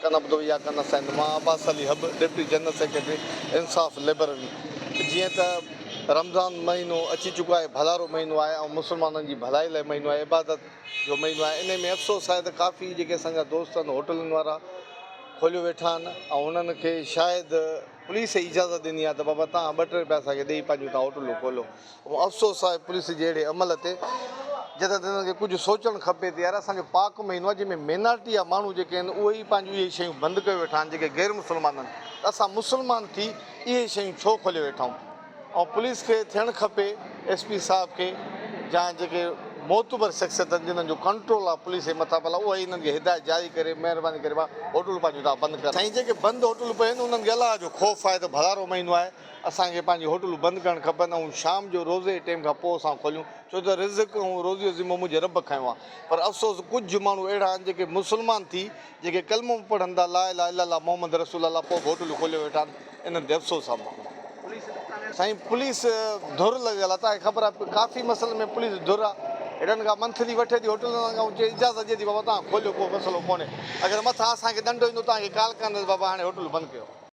اياڪ نعبد و اياڪ نستعين مان Abbas Ali Hub deputy general secretary Insaf labour جيئن ته رمضان مهينو اچي چڪو آهي ڀلارو مهينو آهي ۽ مسلمانن جي ڀلائي لاء مهينو آهي عبادت جو مهينو آهي انهي ۾ افسوس آهي ته ڪافي جيڪي اسان جا دوست آهن هوٽلن وارا کوليو ويٺا آهن ۽ انهن کي شايد پوليس اجازت ڏني آهي ته بابا توهان ٻه ٽي رپيا اسان کي ڏئي پنهنجون توهان هوٽلون کوليو افسوس آهي پوليس جي اهڙي عمل تي جڏهن ته انهن کي ڪجهه سوچڻ کپي ته يار اسان جو پاڪ مهينو آهي جنهن ۾ مينارٽي جا ماڻهو جيڪي آهن اهي ئي پنهنجون اهي شيون بند ڪيو ويٺا آهن جيڪي غير مسلمان آهن ته اسان مسلمان ٿي اهي شيون ڇو کولي ويٺا آهيون ۽ پوليس کي ٿيڻ کپي ايس پي صاحب کي يا جيڪي معتبر شخصيت آهن جنهن جو ڪنٽرول آهي پوليس جي مٿان ڀلا اهي انهن کي هدايت جاري ڪري مهرباني ڪري ڀا هوٽلون پنهنجون تان بند ڪر. سائين جيڪي بند هوٽلون پيون آهن انهن کي الله جو خوف آهي ته ڀلارو مهينو آهي اسان کي پنهنجي هوٽلون بند ڪرڻ کپن ۽ شام جو روزي جي ٽيم کان پوء اسان کوليون ڇو ته رزق ۽ روزي جو ذمو منهنجي رب کنيو آهي پر افسوس ڪجهه ماڻهو اهڙا آهن جيڪي مسلمان ٿي جيڪي ڪلمو به پڙهن ٿا لا اله الا الله محمد رسول الله پوء به هوٽلون کوليو ويٺا آهن انهن تي افسوس آهي سائين پوليس ڌر لڳل آهي توهان کي خبر آهي ڪافي مسئلن ۾ پوليس ڌر آهي هنن کان منٿلي وٺي ٿي هوٽلن وارن کان چئي اجازت ڏئي ٿي بابا توهان کوليو ڪو مسئلو ڪونهي اگر مٿان اسان کي ڏنڊ ايندو توهان کي ڪال ڪندس بابا هاڻي هوٽل بند ڪيو.